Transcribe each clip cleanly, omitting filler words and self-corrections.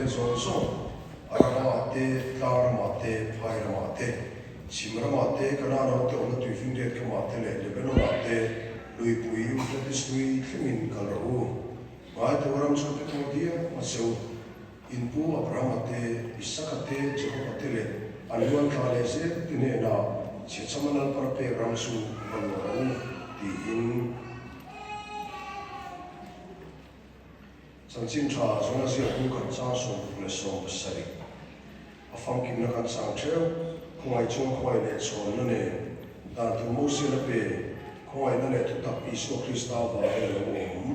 vel zawng zawng, Arava-ah te, tlang ramah te, phai ramah te, chhim ramah te, Kanaan hote awmna tuifinriat kamah te leh Lebanon-ah te, luipui Euphrates lui thlengin kal rawh u. Ngaitu ram chu pe tawh diam a che u. In pu Abrahama te, Isaka te, Jakoba te leh an luan thla leh zel te hnenah chhechama Lalpara pek ram chu va luah rawh u, tiin chanchin tha zawn a ziak hnu khat chang 67 a famkimna kan chang theuh. Khawngaih chuan khawngaih leh chhawnna nen dan tur Mosian a pe, khawngaihna leh thutak Isua Krista avangin a lo awm.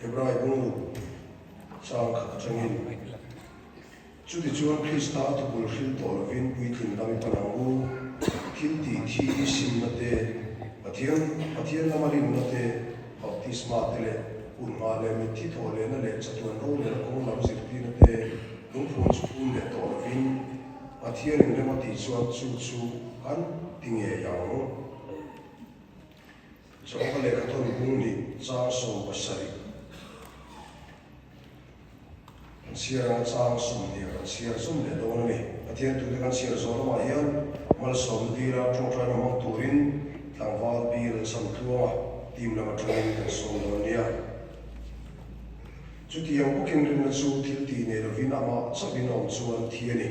Hebrai bungruk chang khat atangin, Chutichuan Krista thupul hril tawh lovin puitling lam i pan ang u, thil tih thi simna te, Pathian Pathian lama rinna te, baptisma te leh unhma leh mitthi thawh lehna leh chatuan rorelna kawng lam zirtirna te lungphun chu phum leh tawh lovin Pathianin rem a tih chuan chu chu kan ti ngei ang. Jehovah lehkha thawn bung nih chang 70 kan chhiar anga chang 20 kan chhiar zawm leh dawn a ni. Pathian tute kan chhiar zawh lamah hian malsawmna dila tawngtaina hmang turin tlangval bil chhamtluanga team lam atangin kan sawm dawn nia. Chutiang bawkin rinna chu thil tih nei lovin amah chauhin a awm chuan thi a ni.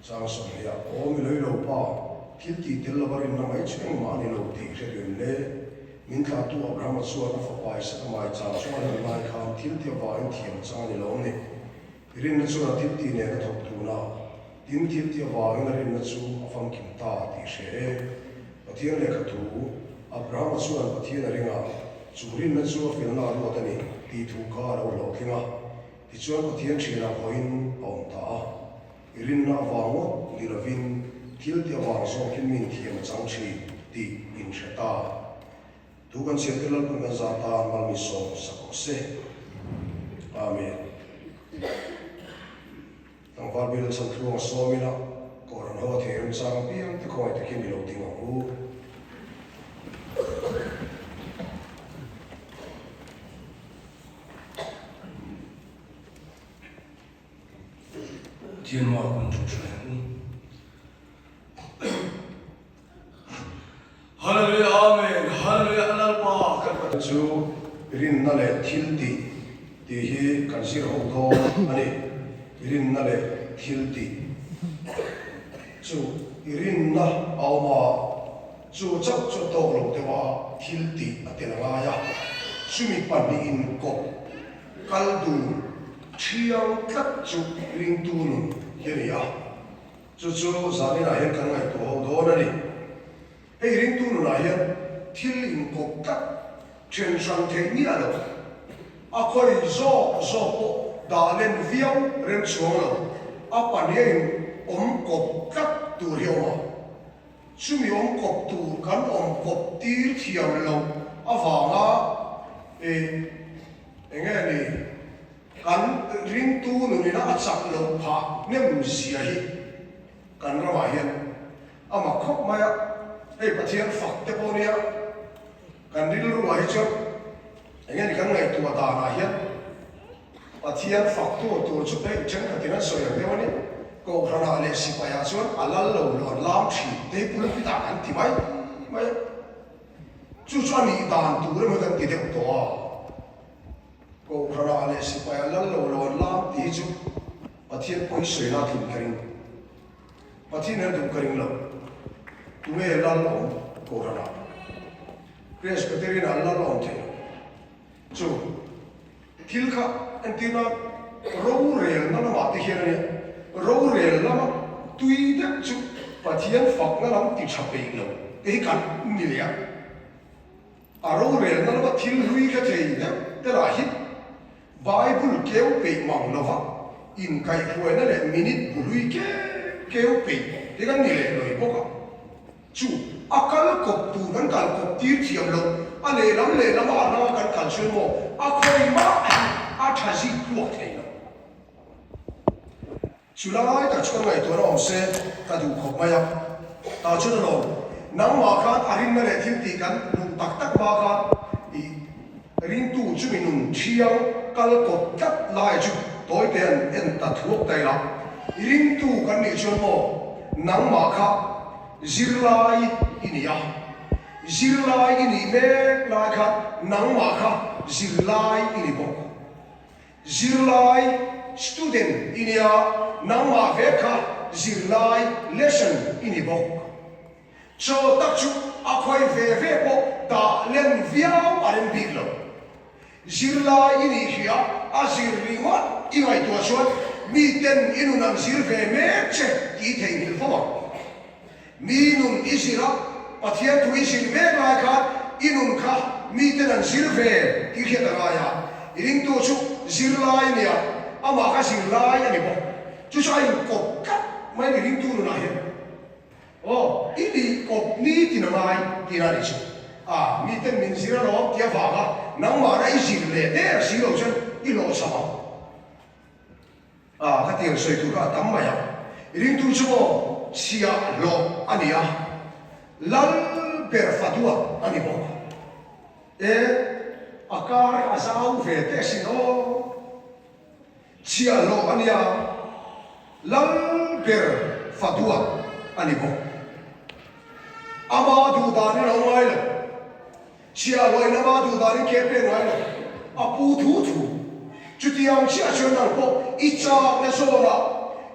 Chang 20 ah aw mi lei lo pa, thil tih tel lova rinna mai chu engmah a ni lo tih hre duh le. Min thlahtu Abrahama chuan a fapa Isaka mai chang chu a hlan lai khan thil ti avangin thiam chang a ni lo ni. I rinna chuan a thil tih nen a thawk tun a, tin thil ti avangin a rinna chu a famkim ta tih hre e. Pathian lehkha thu, Abrahama chuan Pathian a ring a, chu rinna chu a felna a ruat a ni tih thu kha a lo hlawhtling a, tichuan Pathian thianah pawhin a awm ta a. I rinna avang ngawt ni lovin thil ti avang zawkin min thiam a chang thin tih in hre ta. Tu kan chhiat te Lalpan kan zah tan mal min sawm sak rawh se. Amen. Tlangval bil chhan thluang a sawm ila, Kohhran ho a thei remchang apiang te khawngaih takin i lo ding ang u. Thianma kan thu tha ang u. Hallelujah Amen Hallelujah Lalpa kan Pathian chu rinna leh thil tih tih hi kan zir ho dawn a ni. Rinna leh thil tih chu i rinna a awm a, chu chauh chu a tawk lo deuh a, thil tih a tel a ngai a, chumi pahnihin kawp Kal dun thiang tlat chu ringtu nun hi a ni a, chu chu zaninah hian kan ngaihtuah ho dawn a ni. Hei ringtu nunah hian thil inkawp tlat then hran theih miah lo, a khawi zawk zawk pawh dah len viau rem chuang lo, a pahniha in awm kawp tlat tur hi a awm a. Chumi awm kawp tur kan awm kawp tir thiam loh avanga ih eng nge ni kan ringtu nunina a chak loh phah hnem zia hi kan ramah hian a mak khawp mai a, hei Pathian fak te pawh nia kan rilruah hi chuan eng nge ni kan ngaihtuah danah hian Pathian fak tur tur chu hei thenkhatin an sawi ang deuh a ni. Kohhranah leh sipaiah chuan a lal lo lo an lam thin te hi pulpit-ah kan ti mai mai a. Chu chu a nih dan tur emaw kan ti deuh tawh a. Kohhranah leh sipaiah lal lo lo an lam tih hi chu Pathian pawi sawina a tlin ka ring. Pathian hian duh ka ring lo. Tunge lal awm Kohhranah? Presbyterian-ah lal awm thei lo. Chu thil kha entirna rorelna lamah te hian a nia, rorel lama tui deuh chu Pathian fakna lam ti tha peih lo te hi kan ni leh a. A rorelna lama thil hlui kha thei deuh te lah hi Bible keu peih mang lova inkaihhruaina leh minute bu hlui keu keu peih te kan ni leh lawi bawk a. Chu a kal kawp tur kan kal kawp tir thiam lo, a lehlam lehlam a hnanga kan kal chuan maw a khawi mah hi a tha zik tluak thei lo. Chu lai tak chu kan ngaihtuahna awm se ka duh khawp mai a, tah chuan a lawm. Nangmah khan a rinna leh thil tih kan duh tak tak hma khan i. Ringtu chumi nun thiang kal kawp tlat lai chu tawite an en ta thuak ta ila. Ringtu kan nih chuan maw nangmah kha zirlai i ni a, zirlai i nih mek lai khan nangmah kha zirlai i ni bawk. Zirlai, student, i nia, nangmah vek kha zirlai, lesson, i ni bawk. Chaw tak chu a khawi ve ve pawh dah len viau a rem bik lo. Zirlai i nih hria a zir ringawt i ngaihtuah chuan miten i nun an zir ve mek che tih i theihnghilh fo ang. Mi nun i zir a, Pathian thu i zir mek lai khan i nun kha miten an zir ve tih hriat a ngai a. I ringtu chu zirlai a nia, amah kha zirlai a ni bawk. Chu chu a inkawp tlat mai a ni ringtu nunah hian. Aw, i nih kawp ni tin a ngai tih a nih chu. A, miten min zir alawm tih avanga nangmahna i zir leh der si lo chuan i hlawhchham ang. A, khatiang sawi tur kha a tam mai a. I ringtu chu maw chhiah hlawh a ni a, lal ber fa duat a ni bawk. E, a kar kha a zau ve teh asin aw. Chhiah hlawh a nia, lal ber fa duat a ni bawk. Ama duh danin a awm ngai lo. Chhiah hlawhin ama duh danin ke pek ngai lo. A pu thu thu. Chutiang chiah chuan nang pawh i chakna zawnah,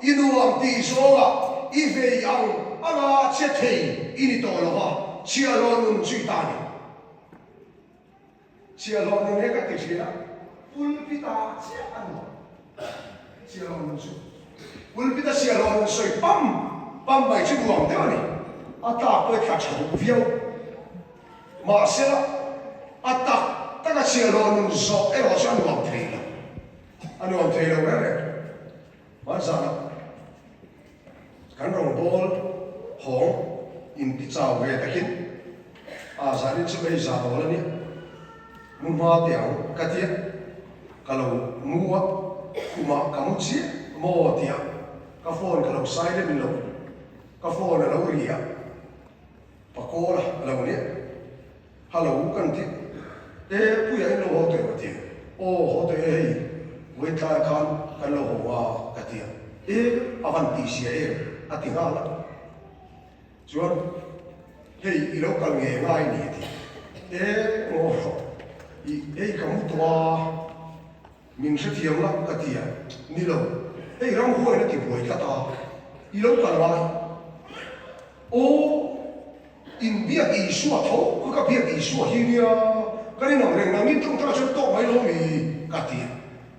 i nuam tih zawngah, i vei ang anga che thei i ni tawh lo va, chhiah hlawh nun chu i ta a ni. Chhiahhlawh nun he ka ti thin a, pulpit ah chiah a nuam chhiahhlawh nun chu. Pulpit a chhiahhlawh nun sawi pam pam mai chu nuam deuh a ni, a tlak pawh i thla tha duh viau. Mahsela a tak tak a chhiahhlawh nun zawh erawh chu a nuam thei lo, a nuam thei lo reng reng. Hmanzana kan rawngbawl hawng inti chau ve takin a zanin chu hei zan awl a nia, mu hma teh ang ka tia, ka lo mu a, khumah ka mu chiah maw tia ka phone ka lo silent lo, ka phone a lo ri a. Pakawla a lo nia. Hello kan ti. E puia in lo haw tawh em a ti. Aw haw tawh e hei vawi tlai khan kan lo haw a ka ti a. E a van tih zia em a ti nghal a. Chuan hei i lo kal nge ngai ni a ti. E ngaw rawh i hei ka mu tawh a. Min hrethiam la ka ti a, ni lo, hei ramhuain a ti buai tlat a, i lo kal ngai. Aw, in biak Isua tho kha ka biak Isua hi nia, kan inang reng nangin tawngtai chuan tawk mai lo mi ka ti a,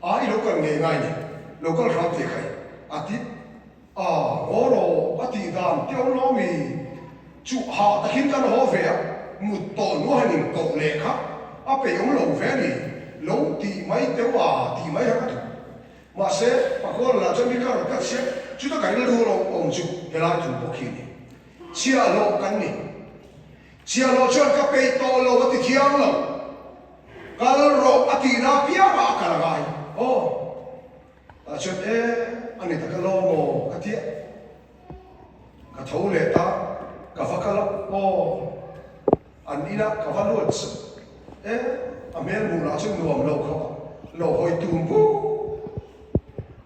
a i lo kal ngei ngai ni, lo kal hram thei khai a ti a, ngaw rawh a tih dan te awm lo mi, chu hah takin kan haw ve a, mut tawh hnuah han inkoh leh kha a peih awm lo ve a ni, lo tih mai teuh a tih mai kha ka duh. Mahse, Pakawla lah chuan mi ka rawn tlat sia, chuta ka rilru lo awm chu helai thu pawh khi a ni. Chhiahhlawh kan ni. Chhiahhlawh chuan ka peih tawh lo a ti thiang lo. Kal rawh a tihna apiangah a kal a ngai. Aw, tah chuan e, a ni tak alawm aw ka ti a. Ka tho leh ta, ka va kal a, aw, an inah ka va luat chu e, a hmel hmuh lah chu nuam lo khawp a, lo hawi tum vuk.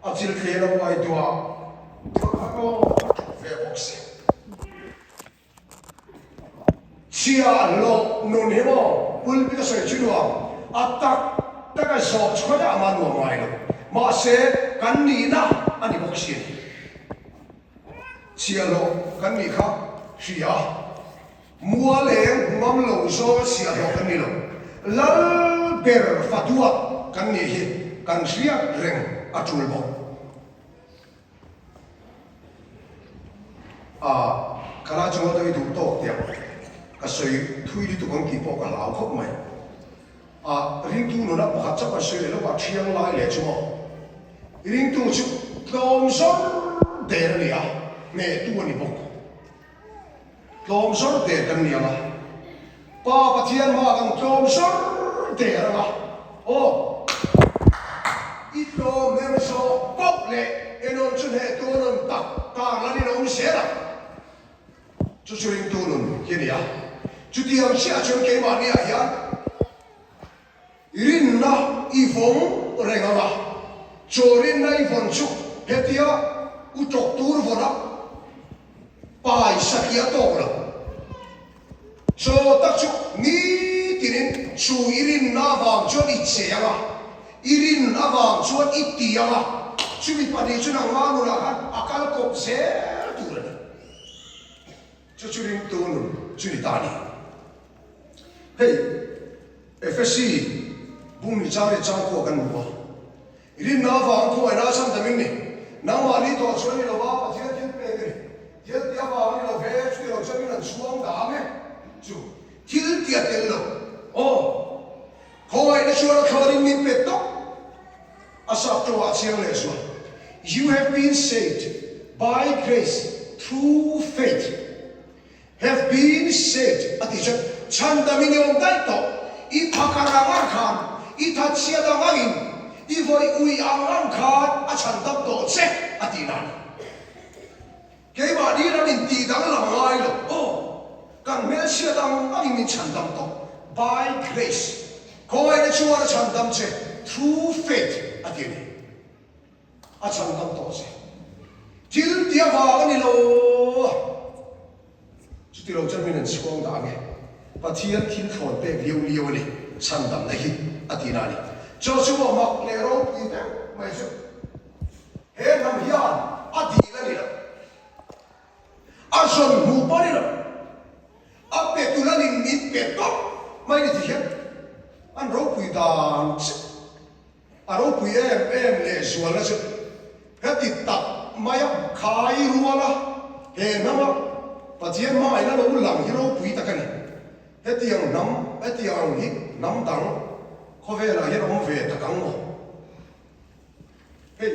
A chil thle lo uai duah duah kha aw, a ṭawp ve bawk si. Chhia hlawh nun hi maw pulpit a sawi chu nuam a tak tak a zawh chhuai a ama nuam ngai lo. Mahse kan nihna a ni bawk si a ni. Chhia hlawh kan nih kha hria a, mual eng hmu ngam lo zawnga chhia hlawh kan ni lo. Lal ber fa duat kan nih hi kan hriat reng a tul bawk. A, ka la chunga tawh i duh tawk tiang ka sawi thui lutuk ang tih pawh ka hlau khawp mai. A, ringtu nuna pakhat chauh kan sawi leh lawk a, thiang lai leh chu maw? Ringtu chu tlawm zawr der a ni a, hnehtu a ni bawk. Tlawm zawr der kan ni ang a, Pa Pathian hma kan tlawm zawr der ang a, aw, i tlawm hnem zawh poh leh enawn chu hnehtu a rawn tak tar lan in a awm zel ang. Chu chu ringtu nun hi a ni a, chutiang chiah chuan keimahniah hian. I rinna i vawng reng ang a, chaw rinna i vawn chu hetia u tawk tur vawn a pai satliah tawk lo. Chaw tak chu nitinin chu i rinna avang chuan i che ang a, i rin avang chuan i ti ang a, chumi pahnih chu nangmah nunah khan a kal kawp zel tur a ni. Chu chu ringtu nun chu ni ta a ni. Hei Efesi bung ni chang leh changkua kan hmu a, Rinna avang khawngaihna a chhan tamin ni. Nangmahni tawh chuan ni lova Pathian thil pek a ni. Thil tih avang ni lo ve, chuti lo chuan min an chhuang dah ang e. Chu thil tih a tel lo. Aw, khawngaihna chuan a thlawnin min pe tawp. A sap tawngah chiang leh zual, You have been saved by grace through faith. Have been saved a tih chuan chhandamin i awm daih tawh. I phakar ang ang khan, i thatchhiat ang angin, i vawi ui ang ang khan a chhandam tawh che a tih nan. Keimahni lam in tih danglam ngai lo aw, kan hmelchhiat ang angin min chhandam tawh, by grace, khawngaihna chuan a chhandam che, through faith a ti a ni. A chhandam tawh che. Thil ti avang a ni lo. Chuti lo chuan min an chhuang dah ange. Pathian thil thlawn pek liau liau a ni, chhandamna hi a ti na a ni. Joshua mak leh ropui deuh mai chu he hnam hian a dil a ni lo. A zawn hmuh pawh a ni lo. A pe tul a nin min pe tawp mai ni ti hian an ropui dan chiah. A ropui em em leh zualna chu heti tak maia khai ruala he hnama Pathian hmangaihna lo lang hi ropui tak a ni. Hetiang hnam, hetiang ang hi hnam dang khawvelah hian awm ve tak ang maw? Hei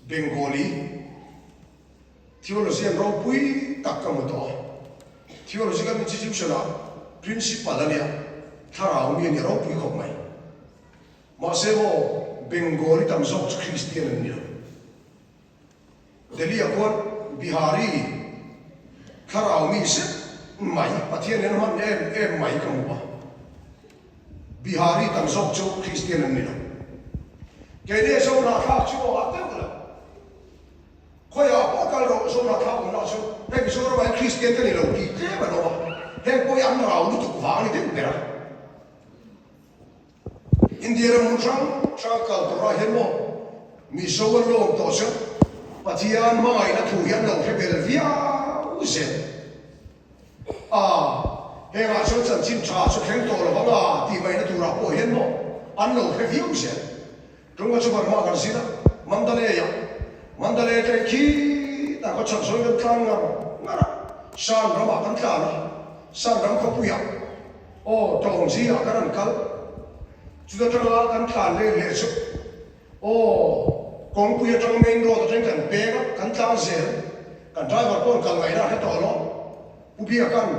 Bengali Theologian ropui tak ka hmu tawh a, Theological Institution-ah Principal a nia, thlarau mi a nia ropui khawp mai. Mahse maw, Bengali tam zawk chu Kristian an ni lo. Delhi-ah khuan Bihari thlarau mi zet mai, Pathian hian a hman em em mai ka hmu a. Bihari tam zawk chu Kristian an ni lo. Keini Zohnahthlak chu aw a deuh lo. Khawiah pawh kal rawh, Zohnahthlak awmna chu hei Mizoramah hian Kristian ka ni lo tih tlem an awm a, heng pawh hi an rau lutuk vang a ni deuh ber a. India ram hmun hrang hranga kal turah hian maw Mizo an lo awm tawh chuan Pathian hmangaihna thu hi an lo hre bel viau zel a, hengah chuan chanchin tha chu thleng tawh lo vang a tih maihna turah pawh hian maw an lo hre viau zel. Ṭunga chu Burma kan zin a, Mandalay-ah. Mandalay aṭang khitah khaw chhan sawn kan tlang ngar ngar a, Shan ramah kan tlan a, Shan ram khawpuiah aw Tawngzi-ah kan rawn kal. Chuta ṭanga kan tlan let leh chu aw kawngpui aṭang main road aṭangin kan peng a, kan tlang zel. Kan driver pawh kal ngaihna a hre tawh lo. Pu Biaka'n.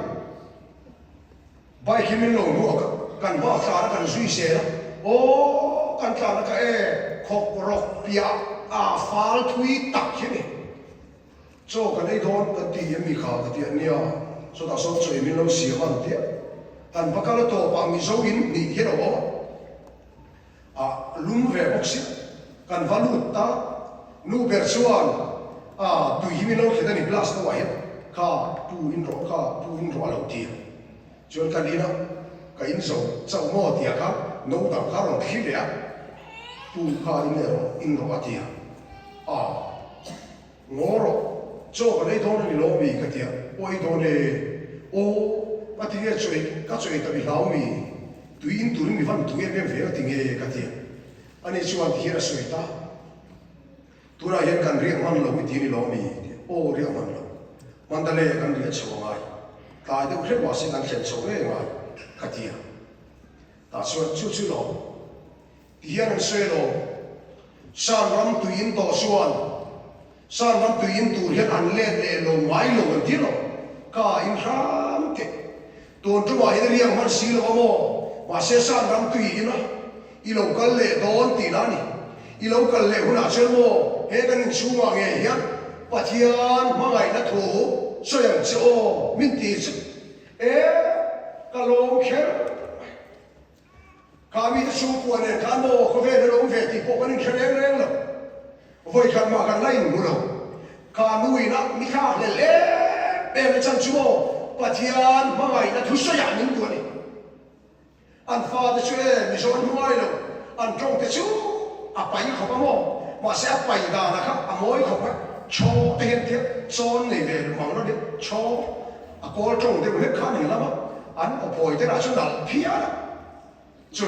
Bike hi min lo hmuak a, kan hma tlan a kan zui zel a, aw kan tlan a ka e khawk rawk piah a fal thui tak hi a ni. Chaw kan ei dawn kan ti em mi kha ka ti a nia, chutah sawn chaw ei min lo siam a an ti a, kan va kal a tawpah Mizo in hnih hian a awm a. A lum ve bawk si, kan va lut ta, nu ber chuan a tui hi min lo thlen a ni glass no ah hian kha pu in rawh kha pu in rawh a lo ti a, chuan kan in a ka in zo chauh maw tia kha no dang kha a rawn thli leh a, pu kha in leh rawh in rawh a ti a, a ngaw rawh chaw kan ei dawn a ni lo mi ka ti a, aw ei dawn e, aw ka ti nge chaw ei ka chaw ei ta mi hlau mi. Tui in turin mi van tui em em ve a ti nge ka ti a. Ani chuan ti hian a sawi ta. Tunah hian kan riak hman lo i ti ni lo mi ti a. Aw riak hman lo. Mandalay ah kan riah chho a ngai. Tlai deuh hlek mahse kan thlen chho ngei a ngai ka ti a. Tah chuan chu chu lo. Ti hian an sawi lo. San ram tui in tawh chuan San ram tui in tur hian an let leh lo ngai lo an ti lo. Ka in hram teh. Tun tumah hian riang hman si lo a maw? Mahse San ram tui in a i lo kal leh dawn tihna a ni. I lo kal leh hunah chuan maw he kan inchhungah ngei hian Pathian hmangaihna thu sawi ang che aw min ti chu e ka lawm kher mai. Kha mite chhungkua nen khan maw khawvel hi lo awm ve tih pawh kan inhre reng reng lo. Vawikhat mah kan la inhmu lo. Kha nu ina mi thlak hlel em em na chan chu maw Pathian hmangaihna thusawiah min duh a ni. An fate chu e Mizo an hmu ngai lo, an tawng te chu a pai khawp a maw? Mahse a pai dana kha a mawi khawp a, chaw te hian tia chawn nei ve mang lo deuh, chaw a kawl tawng deuh hlek kha a ning lam a, an aw phawi te lah chu nalh phian a chu.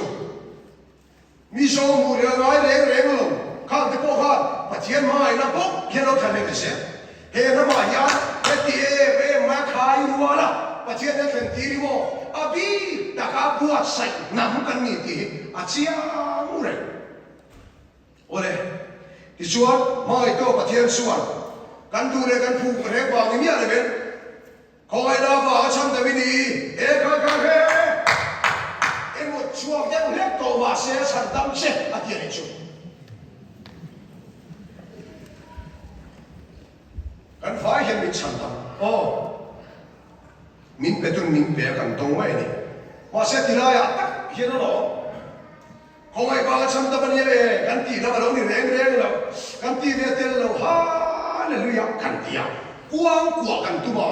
Mizo hmuh leh a ngai reng reng lo. Khang te pawh khan Pathian hmangaihna bawk hian lo thlan leh zel. He ramah hian heti em em mai a khai rual a, Pathian hian thlen tir hi maw a bik taka buatsaih hnam kan ni tih hi a chiang reng. Awle, tichuan hmangaihtu Pathian chuan kan duh leh kan phu reng vang ni miah lovin, Khawngaih na vang a chhan deuh i ni e kha kha he i mut chhuak deuh hlek tawh mahse a chhan dam che a ti a nih chu. Kan vai hian min chhan dam aw min pe tun min pe a kan dawng mai a ni mahse tilaiah tak hian alawm. Khawngaih vang a chhan dam a nia e, kan tih lam a lo ni reng reng lo, kan tih ve tel lo Hallelujah kan ti a, kuang kuah kan tum a,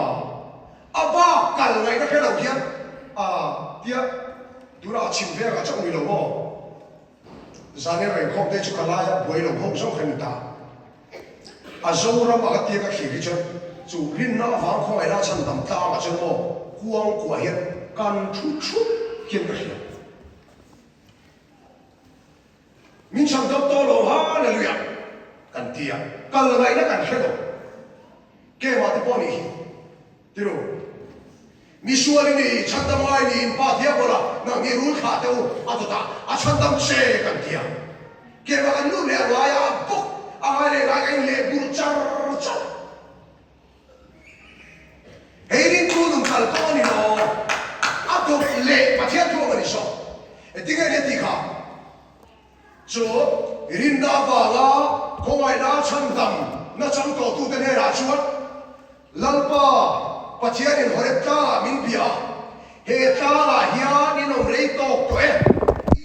a bak kal ngaihna hre lo hian a tia tunah a chhim vengah chauh ni lo maw? Zane rengkhawm te chu ka laia buai lo ho zawng kha ni ta. A Zoram a ka tia ka thlir hi chuan chu rinna avang khawngaihna a chhan dam tlangah chuan maw kuang kuah hian kan thu thup hian ka hria. Min chhan dawp tawh lo Hallelujah kan ti a, kal ngaihna kan hre lo. Kemah te pawh nih hi tiru. Misual i ni, chhandam ngai ni in pa tia bawla nang hi rul thlah teh u a dawtah a chhandam che kan ti a. Kemah kan lut leh a ngaia a bawk a ngai leh ngai ka in leh burh char char. Hei ringtu nun kal pawh a ni lo, a dawp leh Pathian thu ang a ni sawk. Engtinge nia tih kha? Chu rinna avanga khawngaihna chhandam nachang tawhtute hnenah chuan Lalpa Pathianin Horeb tlangah min bia a, he tlangah hian in awm rei tawk tawh e,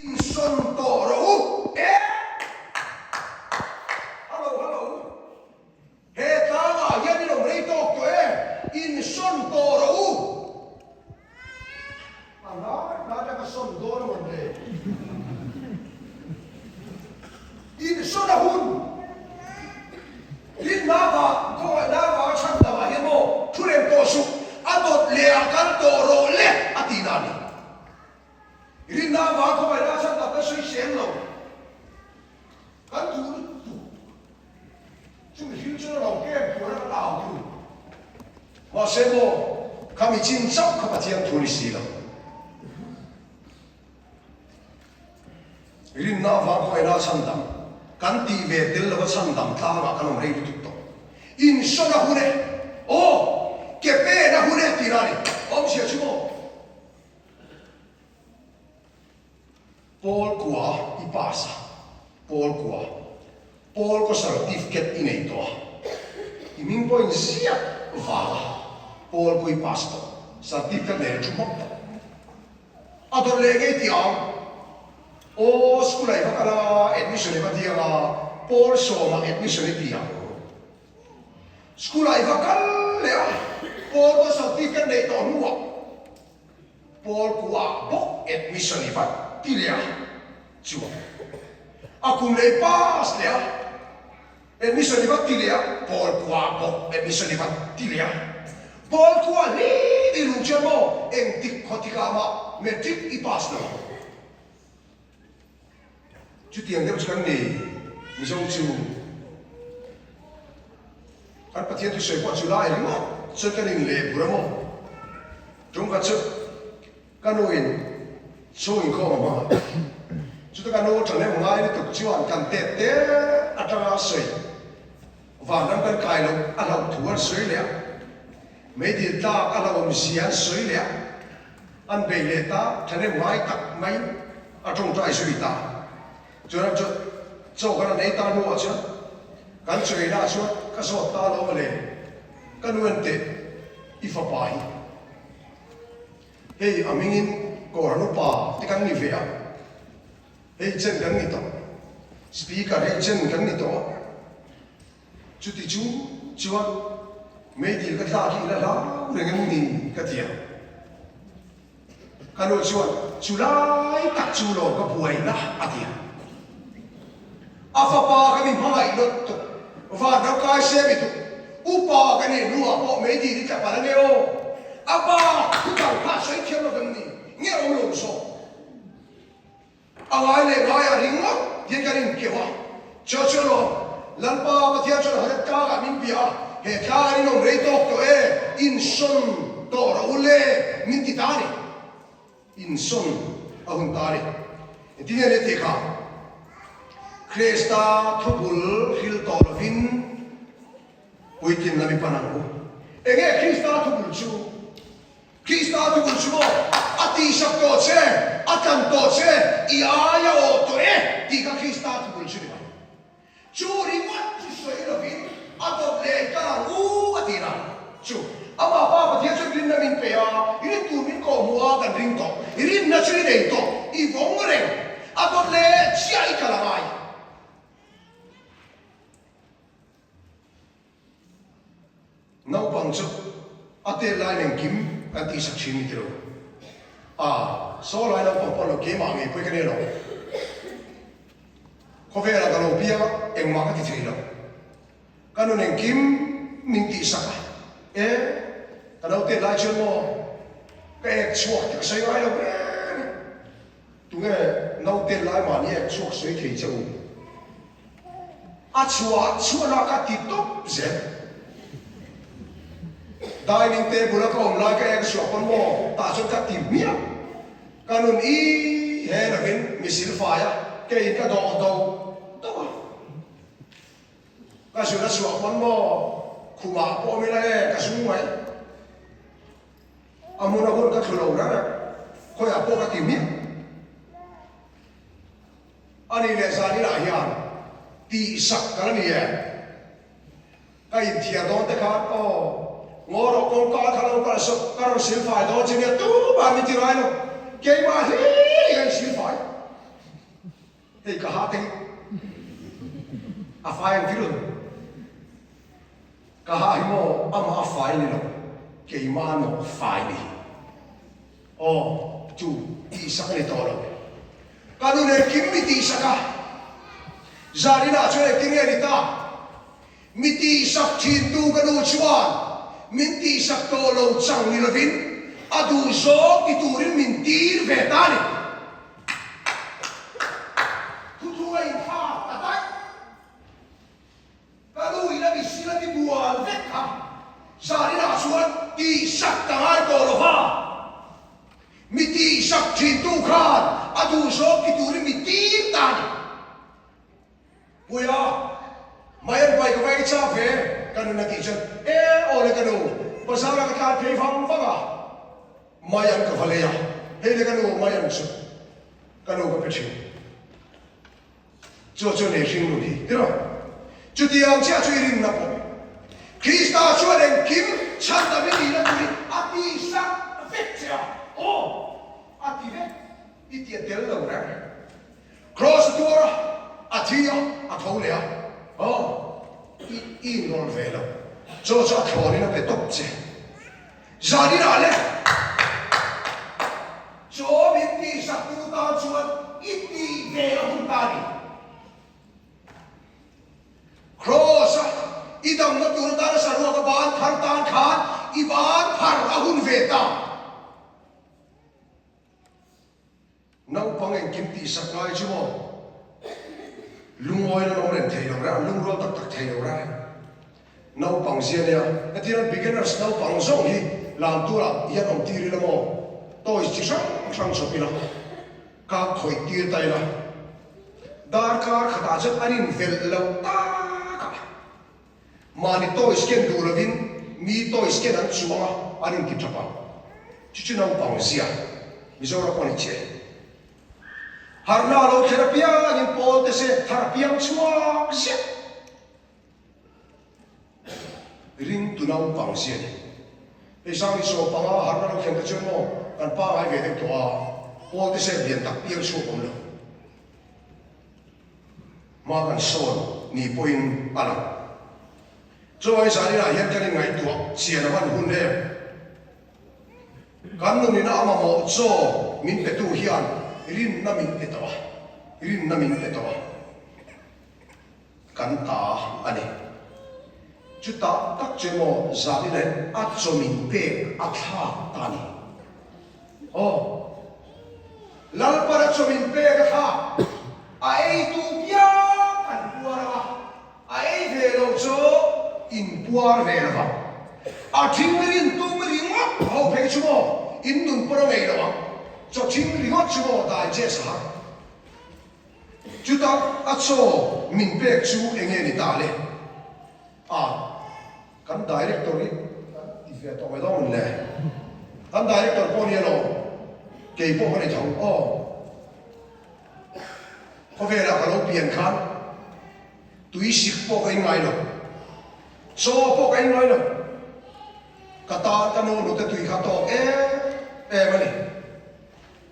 insawn tawh rawh u e. Hello, hello. He tlangah hian in awm rei tawk tawh e, insawn tawh rawh u. A hnai hnai atanga sawn dawn a rawn le. Insawn a hun. Rinna vang, khawngaihna vanga chhan lamah hian maw thu rem tawh suh, a dawt leh ah kal tawh rawh le a tihna a ni. Rinna vang, khawngaihna chhan lam ka sawi seng lo. Kan duh lutuk chu mihring chuan a lo kem tur a kan au tur. Mahse maw, kha mi chin chauh kha Pathian thu ni si lo. Rinna avang khawngaihna a chhandam, kan tih ve tel lova chhandam tlangah kan awm rei lutuk tawh. Insawn a hun e, aw, ke pen a hun e tih na a ni. Awmzia chu maw? Pawl kua i pass a, pawl kua, pawl kaw certificate i nei tawh a, i hming pawh in ziak vang a, pawl kaw i pass tawh, certificate nei a thu hmak tawh. A dawrh leh ngei tih ang, aw school ah i va kal a, admission i va ti ang a, pawl sawmah admission i ti ang. School ah i va kal leh a, pawl kaw certificate neih tawh hnuah, Paul kuah bawk admission i vat ti leh a chuan a kum leh pass leh a, admission i vat ti leh a, Paul kuah bawk admission i vat ti leh a, Paul kuah hlim i luh chuan maw engtik khawtikah mah matric i pass lo ang. Chutiang deuh chu kan ni Mizo chu. Kan Pathian thusawi pawh chu lai ringawt chuan kan inleh bur a maw? Tumkhat chu ka nu in chhung inkhawm a hmang a, chuta ka nu ṭhahnem ngai lutuk chuan kan tet te aṭanga sawi vanram kan kai loh a hlauh thu an sawi leh a, meidil tlak a hlauhawm zia an sawi leh a, an bei leh ta, ṭhahnem ngai tak maiin a ṭawngṭai zui ta. Chuan chu chaw kan han ei ta hnuah chuan kan chaw eilah chuan ka zawt ta lo mawle, ka nu en teh i fapa hi hei a hmingin Kawrhan upa te kan ni ve a. Hei chen kan ni tawh. Speaker hei chen kan ni tawh a. Chuti chu chuan meidil ka tlak hi i la hlau reng em ni ka ti a. Ka nu chuan chu lai tak chu lawm ka buaina a ti a. A fapa ka mi hmangaih nawt tuk, van ram kai se mi tuk, upa ka nih hnuah pawh meidil i tla palh ange aw. A pa thutang kha a sawi thiam lo vem ni? Nge awm lo zawk? A ngai leh ngaiah ringawt hian kan inkeuh a, Chu chu alawm, Lalpa Pathian chuan Horeb tlangah min bia a, he tlang an inawm rei tawk tawh e, insawn tawh rawh u le, min ti ta a ni. Insawn a hun ta a ni. Engtin nge ni tih kha Krista thubul hril tawh lovin puitlin lam i pan ang u. Enge Krista thubul chu? Krista thubul chu maw a tihsak tawh che, a tlan tawh che, i aia awh tawh e tih kha Krista thubul chu ni mai. Chu ringawt chu sawi lovin a dawt leh kal ang u a ti la. Chu amah Pa Pathian chuan rinna min pe a, i rin tur min kawh hmuh a kan ring tawh, i rinna chu i nei tawh, i vawng reng, a dawt leh chiah i kal a ngai. Naupang chu a tel lai engkim kan tihsak thin ni tilo. A, saw lai naupang pawh lo keimah ngei pawh ka nei lo. Khawvelah ka lo piang a, engmah ka ti thei lo. Ka nun engkim min tihsak a, e, ka lo tel lai chuan maw ka ek chhuak tih ka sawi ngai lo reng a. Tunge naute lai mahni ek chhuak sawi thei che u? A chhuah chhuahna ka ti tawp zel. Dining table a ka awm lai ka ek chhuah pawn maw tah chuan ka ti hmiah. Ka nun i he lovin mi silfai a, keiin ka dawh do do a. Ka zun a chhuah pawn maw khumah pawh awm ila e ka zung mai. A hmun a hun ka thlu lo reng a, khawiah pawh ka ti hmiah. A nih leh zaninah hian tihsak ka la ni e. Ka inthiar dawn te khan aw, ngaw rawh kawngka kha lo kalh sawk, ka rawn silfai dawn che nia tumah min ti ngai lo, keimah hlir hi ka insilfai. Hei ka ha te hi a fai ang tirun. Ka ha hi maw amah a fai ni lo, keimah nawh fai ni hi. Aw, chu tihsak a ni tawh lo. Ka nu nen kim mi tihsak a, Zaninah chuan engtin nge ni ta? Mi tihsak thintu ka nu chuan min tihsak tawh lo chang ni lovin a duhzawng ti turin min tir ve ta a ni. Thuthlung a inthlak ta daih. Ka nu in a mihring a ti bual vek kha Zaninah chuan tihsak ka ngai tawh lo va, mi tihsak thintu khan a duhzawng ti turin mi tir ta a ni. Puia, mai an pai ka va ei chak ve, ka nun a tih chuan, E aw le ka nu, bazar ah ka tlan phei vang vang a, mai an ka va lei a, hei le ka nu mai an chu ka nu ka pe thin. Chu chu nei hring nun hi tiraw? Chutiang chiah chu i rinna pawh. Krista chuan engkim chhandam i nihna turin a tihsak vek che a. Aw, a ti vek. I ti a tel lo reng. Kraws a tuar a, a thi a, a tho leh a. Aw, i i inrawlh ve lo. Chu chu a thlawnin a pe tawp che. Zaninah le chaw min tihsaktu tan chuan i tih ve a hun ta a ni. Kraws-a i damna tur atana saruak a ban phar tan khan i ban phar a hun ve ta. Naupang engkim tihsak ngai chu maw lungawi an awm reng thei lo reng, an lungrual tak tak thei lo reng. Naupang zia nia, hetiang beginners naupang zawng hi lam turah hian awm tir ila maw, toys chi hrang hrang chawp ila, ka khawih tir ta ila, darkar khatah chuan an invelh lo tak a, mahni toys ken duh lovin mi toys ken an chuang a, an inti tap ang. Chu chu naupang zia, Mizoram pawh ni che. Harhna a lo thlen apiangin pawl te se thar apiang chhuak ziah. Ringtu naupang zia ni. Hei Sangni sawmpanga harhna lo thlen te chuan maw kan pangai ve deuh tawh a, pawl te se lian tak piang chhuak awm lo. Hma kan sawn ni pawhin a lang. Chuvangin zaninah hian kan inngaihtuah chian a van hun em? Kan nunina a mamawh chaw min petu hian rinna min pe tawh a, rinna min pe tawh a, kan ta a ni. Chutah tak chu emaw zaninah hian a chaw min pek a thlak ta a ni. Aw, Lalpana chaw min pek a thlak, a eitu piang an puar ang a, A ei ve lo chu in puar ve lo vang. A thing rin tum ringawt ho phei chu maw in nun pawn a ngei lo ang. Chaw thing ringawt chu maw digest a har. Chutah a chaw min pek chu eng nge ni ta le? A, kan director hi kan ti ve tawh mai dawn le. Kan director pawh nia lo, kei pawh ka ni tho aw. Khawvelah ka lo pian khan tui sik pawh ka in ngai lo, chaw pawh ka in ngai lo. Ka tan ka nu hnute tui kha tawk em em a ni.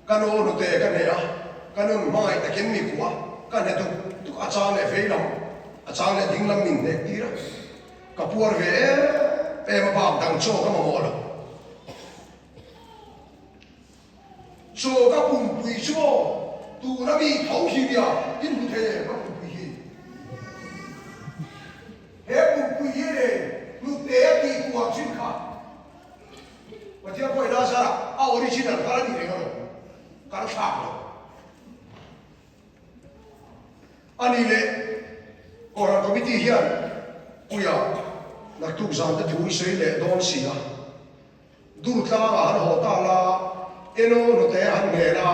Ka nu hnute ka hne a, ka nun hmangaih takin mi kuah a, ka hne duk duk a chang leh vei lam, a chang leh ding lam min hnek tir a. Ka puar ve em em a bak dang chaw ka mamawh lo. Chaw ka pumpui chu maw tuna mi tho hi nia in hmu thei em ka pumpui hi? He pumpui hi nen hnute a tih puar thin kha Pathian pawhin Lazara a original kha la ni reng alawm, ka la thlak lo. A nih leh Kohhran Committee hian Puia naktuk zan te thu i sawi leh dawn si a. Durtlangah han haw ta la, eno hnute han nghel a,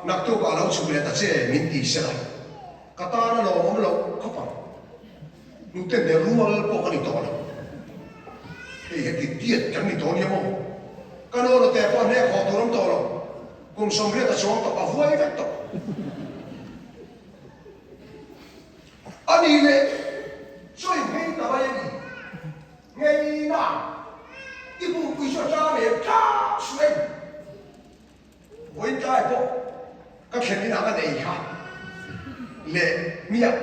naktukah lo chhuk leh ta che min ti sela. Ka tan a lawmawm loh khawp ang. Hnute hne rual pawh ka ni tawh lo. Hei heti diet kan ni tawh nia maw? Ka nu hnute pawh hnek haw tur awm tawh lo. Kum 80 a chuang tawh, a vuai vek tawh. A nih leh chawi nghei ta mai a ni. Ngeina i pumpui chu a tang em tlang suh em? Vawiin tlai pawh ka thlen inah ka nei kha leh hmiah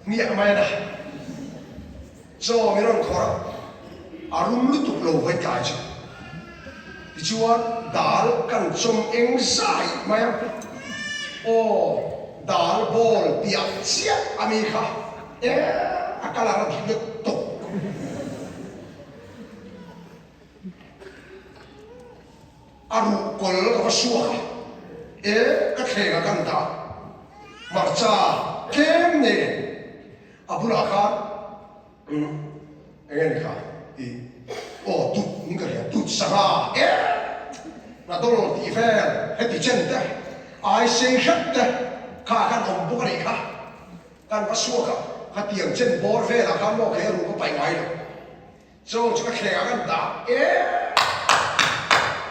hmiah mai a na. Chaw mi rawn khawrh a, a rum lutuk lo vawiin tlai chu. Tichuan dal kan chawm eng zai mai a, aw dal bowl piah chiah a mi kha. E a colour a dik lut tawp. A ruh kawl ka va suak a, e ka thleng a kan dah hmarcha tlem nen a bulah khan eng nge ni kha i aw tut in ka hria tut sangha e hnadawlh tih vel heti chen te ai sei hrep te kha khan awm bawk a nih kha. Kan va suak a, khatiang chen bawr velah khan maw kei a ruh ka paih ngai lo. Chaw chu ka thleng ah kan dah e.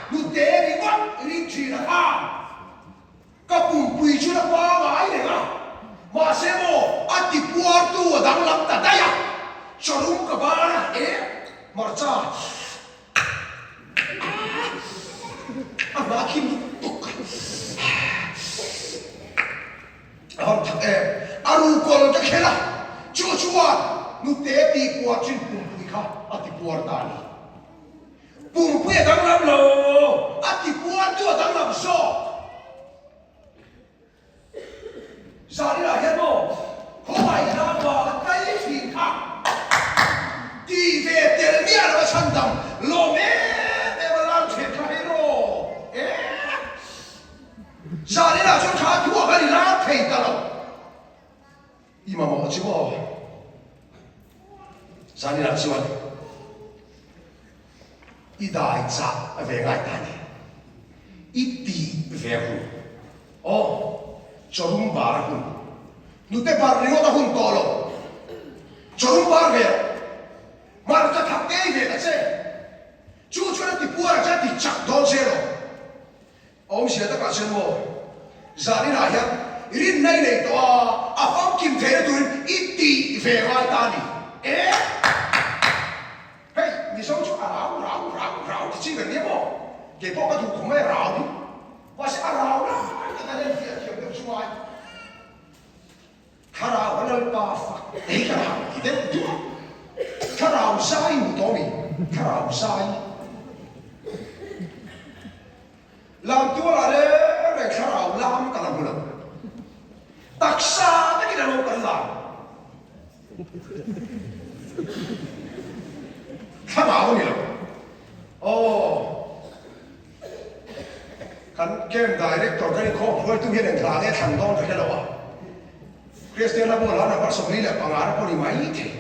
Hnute ringawt ring thin a khan ka pumpui chu la pangai reng a, mahse maw a ti puartu a danglam ta daih a, chawrum ka ban a e hmarcha. A hma khi lutuk a van that em. A rukawl ka khelh a, chu chuan nute tih puar thin pumpui kha a ti puar ta a ni. Pumpui a danglam lo, a ti puar tu a danglam zawk. Zaninah hian maw khawngaih hna vang a tlai thin kha ti ve tel miah lo a chhandam lawm em em a lam then kha hei rawh e. Zaninah chuan kha thuah khan i lam thei ta lo. I mamawh chu aw. Zaninah chuan i dai chah ve ngai ta ni. I tih ve hun. Aw, chawrum bar a hun. Hnute bar ringawt a hun tawh lo. Chawrum bar ve rawh. Hmarcha thak ngei ve ta che. Chu chuan a ti puar ang che a ti chak dawn che lo. A awmzia takah chuan maw, zaninah hian rinna i nei tawh a, a famkim theihna turin i tih ve ngai ta a ni. E! Hei, Mizo chu a rau rau rau rau ti chi kan nia maw? Kei pawh ka duh khawm mai a rau hi. Mahse a rau lai tak a len fiah thiam deuh chu ngai. Thlarau a Lalpa fak te hi kan han ti deuh duah. Thlarau zai hmu tawh mi? Thlarau zai. Lam tualah reng reng thlarau lam ka la hmu lo. Taksa takin a lo kal lam. Thlarau a ni lo. Aw. Kan camp director kan inkhawm hruaitu hian eng hla nge thlan dawn ka hre lo a. Kristian hla pawh hla number 45 na pawh ni mai thei.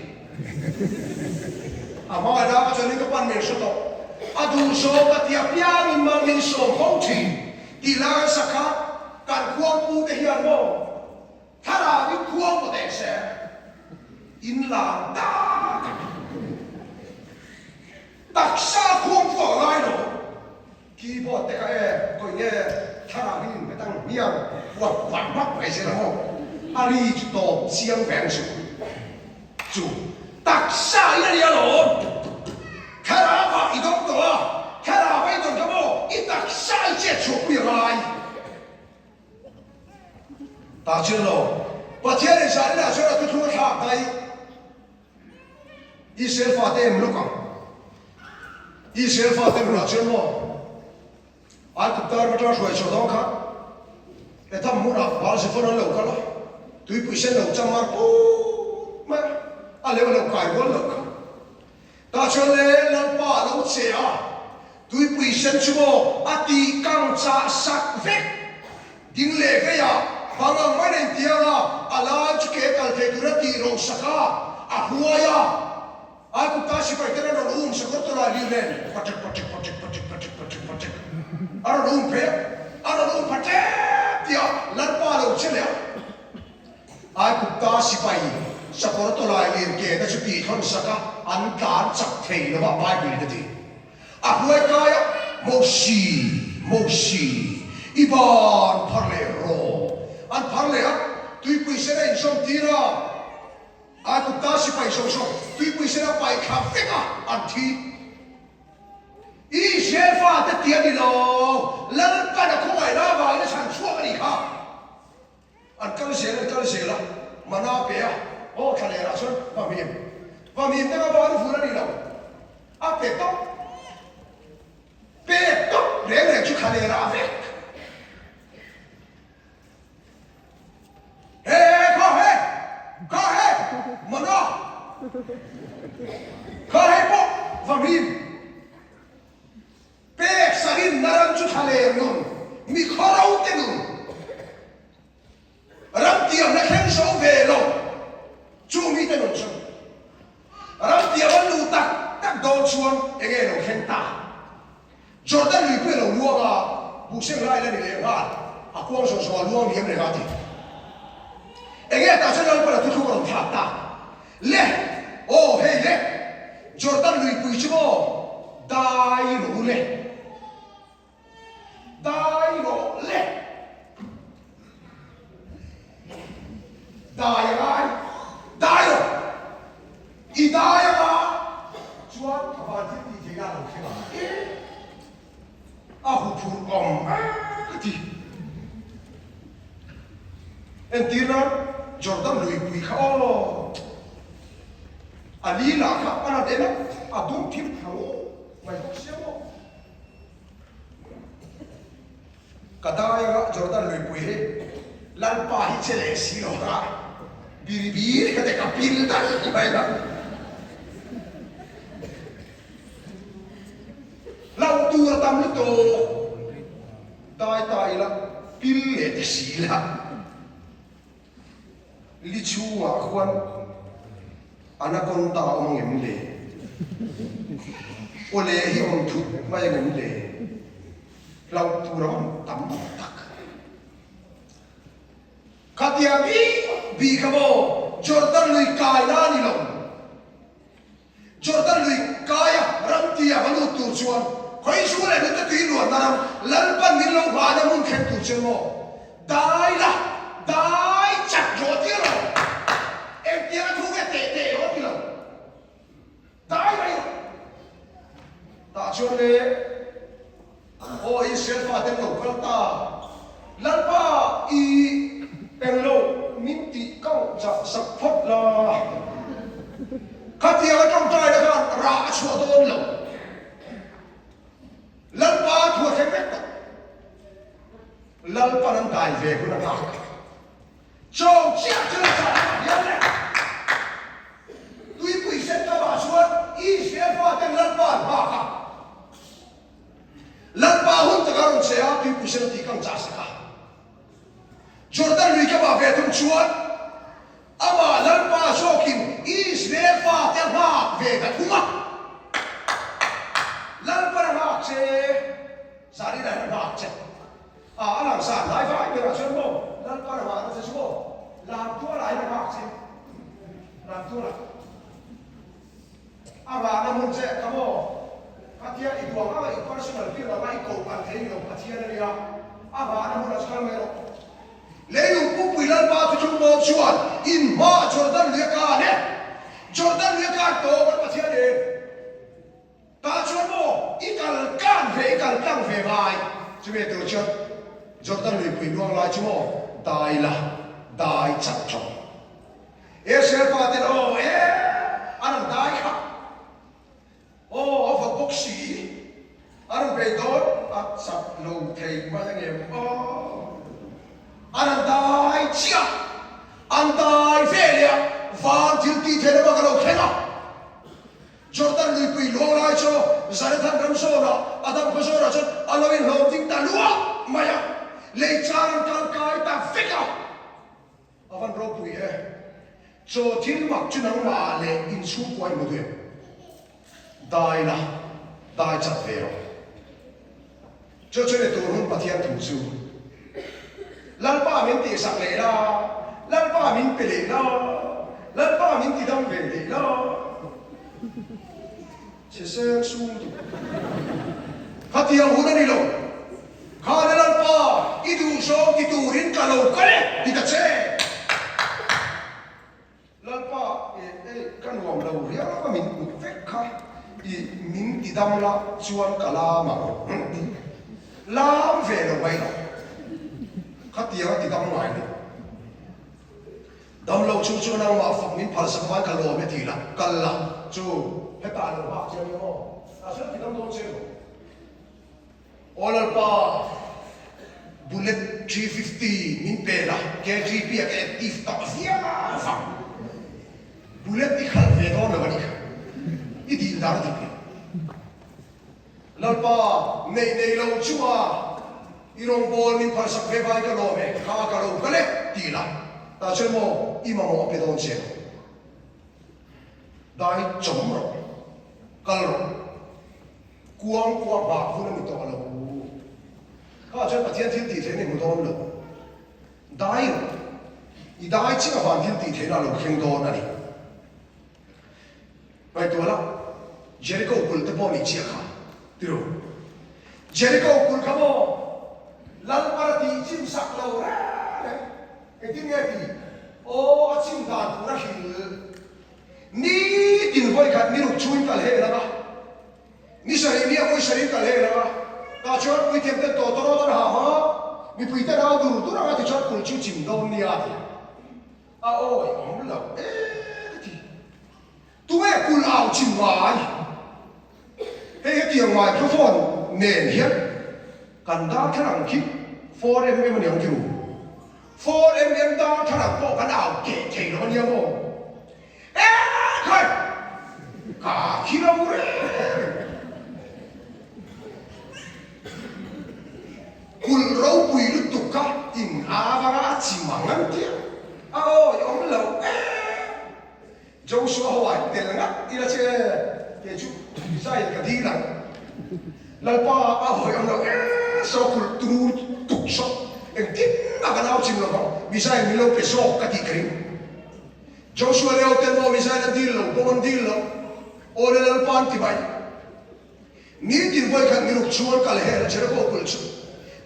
A hmangaih na ka chuan in ka pan min hre tawh. A duh zawng ka ti apiangin mal min sawm fo thin tih la kan sak kha kan khuangpu te hian maw thlarau in khuang maw teh se in lam tak a ni. Taksa khuang pawh a ngai lo. Keyboard te kha e kawih nge thlarau hi in petang hmiang huat vang vak mai zel ang aw. A ri chu tawp chiang ve ang chu. Chu taksa in a nia lawm. Thlarau ah i dawng tawh a, thlarau ah i dawn kha maw i taksa i chet chhuah pui a ngai. Tah chuan lo Pathian in zan inah chuan a thuthlung a thlak daih. Israel fate em lawk ang. Israel fate nunah chuan maw Aigupta ram atanga hruai chhuah dawn khan Etham hmunah Baal-zephon an lo kal a, tuipui sen lo cham mar put mai a, a leu a lo kai rual loh kha. Tah chuan le Lalpa a lo che a, tuipui sen chu maw a tih kang chah sak vek. Ding leh veiah bang ang mai na intiang a, a lai chu ke kal thei tura tih ro sak a, a huai a. Aigupta sipai ten an rawn um sakawr tawlai lir nen paṭek paṭek paṭek paṭek paṭek paṭek paṭek a rawn um phei a, a rawn um pha ṭep tih a Lalpa lo che leh a. Aigupta sipai sakawr tawlai lir ke te chu tih thawn sak a, an tlan chak thei lo va Bible in a ti. A hnuai kai a, Mosi, Mosi, i ban phar leh rawh. An phar leh a, tuipui sen a inzawm tir a, Aigupta sipai zawng zawng tuipui sen a paih thla vek a, an thi. Israel fate ti a ni lo, Lalpan a khawngaihna avangin a chhan chhuak a nih kha. An kal zel, an kal zel a, mana pe a, aw thla leh rah chuan va hmim, va hmim deuh a ban vun a ni lo, a pe tawp, pek tawp reng reng chu thla leh rah vek. He kha he, kha he, mana, kha he pawh va hmim. Pek sarinna ram chu thlaler nun, mi khawro te nun, ram tiamna thleng zo ve lo chu mite nun chu ram tiam an luh tak tak dawn chuan eng nge lo thleng ta? Jordan luipui a lo luang a, buhseng lai la ni leh nghal, a kuang zawng zawng a luang liam reng a ti. Eng nge tah chuan Lalpan a thuthluk a rawn thlak ta? Le! Aw hei le! Jordan luipui chu maw dai rawh u le! Dai rawh le! Dai a ngai! Dai rawh! I dai anga chuan a van thil tih theihna a lo thleng ang e! A huphurh awm a ti. Entir nan Jordan luipui kha aw a li lah kha a rawn en a, a dum thim tho mai bawk sia maw. Ka dai anga Jordan luipui hi Lalpa hi che leh si lo kha biri biri ka te ka pil daih mai a. Hlauh tur a tam lutuk. Dai ta ila pil leh te si la. Li chhungah khuan anaconda a awm angem le? Awle hi awm thut mai angem le? Hlauh tur a awm tam tak. Khatia bik bik a maw Jordan lui kai la a ni lo. Jordan lui kaia ramtia va lut tur chuan Khawizu leh hnute tui luanna ram Lalpan min lo nghahna hmun thleng tur che maw? Dai la, dai chat rawh ti rawh. Engtianga thu nge teh teh rawh ti lo. Dai mai rawh. Tah chuan le, Aw Israel fate an lo kal ta, Lalpa i englo min tih kang chah. Khatianga tawngtaina khan rah a chhuah dawn lo. Lalpa thu a thleng vek tawh. Lalpan an dai ve hun a nghak. Chaw chiah chu la chah a hian le. Tuipui sen lamah chuan Israel faten Lalpa an nghak a. Lalpa hun taka rawn che a, tuipui sen a tih kang chah sak a. Jordan lui ka mah ve thung chuan amah Lalpa zawkin Israel fate a nghak ve ta thung a. Lalpan a nghak che, Zarina hian a nghak che. A, a lang zan lai vai berah chuan maw Lalpan a nghahna che chu maw Lamtualah hian a nghak che, Lamtualah. A nghahna hmun che kha maw Pathian i duang anga i personal field anga i koh kan thei ni lo Pathian a nia, a nghahna hmunah chu kal mai rawh. Leilung pumpui Lalpa thuthlung bawm chuan in hmaah Jordan lui a kan e, Jordan lui a kan tawh kan Pathian en. Tah chuan maw i kal tlang ve i kal tlang ve ngai chumi tur chuan Jordan luipui luang lai chu maw dai la dai chat tawh. Israel pa ten aw e an rawn dai kha aw a vawt bawk si an rawn bei dawn a chat lo thei mai angem aw an rawn dai chiah an dai ve leh a van thil tih theihna bak a lo thleng a. Jordan luipui luang lai chu Zarethan ram zawnah Adam khaw zawnah chuan a lo inhlawm ding ta luah mai a, lei char an kal kai ta vek a. A van ropui e. Chaw thil mak chu nangmah leh inchhungkua i hmu duh em? Dai la, dai chat ve rawh. Chu chu ni tur hun Pathian thu chu. Lalpa min tihsak leh la, Lalpa min pe leh la, Lalpa min tidam ve leh la. Chhe seng sung duh. Khatiang hun a ni lo. Khane Lalpa, i duhzawng ti turin ka lo kal e, ti ta che. Lalpa eh eh ka nuam lo riau a min kut vek kha i min ti dam la chuan ka lam ang lam ve lo mai lo khatiang a ti dam ngai lo dam lo chung chuan nangmah fak min phal sak mai ka lawm e ti la kal la chu hetah lo nghak che ania maw tah chuan ti dam dawn che lo. Aw Lalpa, Bullet 350 min pe la, KGP a ka active tak viau vang. Bullet i khalh ve dawn lo a nih kha, i dil dan a dik lo. Lalpa, neih nei lo chunga i rawngbawl min phalsak ve vai ka lawm e, kha ka lo kal e, ti la, tah chuan maw i mamawh a pe dawn che lo. Dai chawm rawh, kal rawh. Kuang kuah nghah hun a ni tawh lo. Kha chuan Pathian thil tih theihna i hmu dawn lo. Dai rawh. I dai chiah avang thil tih theihna a lo thleng dawn a ni. Ngaihtuah la, Jericho kulh te pawh nih chiah kha. Ti ru. Jericho kulh kha maw Lalpara tih chim sak lo reng reng. Engtin nge ti? Aw, a chim dan tur a hrilh. Nitin vawikhat ni ruk chhungin kal hel ang a, ni sarih ni a vawi sarih kal hel ang a, tah chuan puithiam ten tawtawrawt an ha hma, mipui ten au dur dur ang a tichuan kul chu chim dawn nia a ti. A awi awm lo e ka ti. Tunge kul au chim ngai? Hei hetiang microphone nen hian kan darthlalang khi 4mm a ni ang tiro. 4mm darthlalang pawh kan au keh thei lo a nia maw? Ekhai! Ka khi lo reng reng. Kulh ropui lutuk kha in avanga a chim ang an tia. A awi awm lo em. Joshua ho ah tel ngat ila che kei chu zai ka dil ang. Lalpa a hawi ang lo e saw kulh tur tuk saw engtin mah ka nau chim lo vang missile min lo pe zawk ka tih ka ring. Joshua leo ten maw missile an dil lo bawm an dil lo aw le Lalpa an ti mai. Nitin vawikhat ni ruk chuan kal hel Jericho kulh chu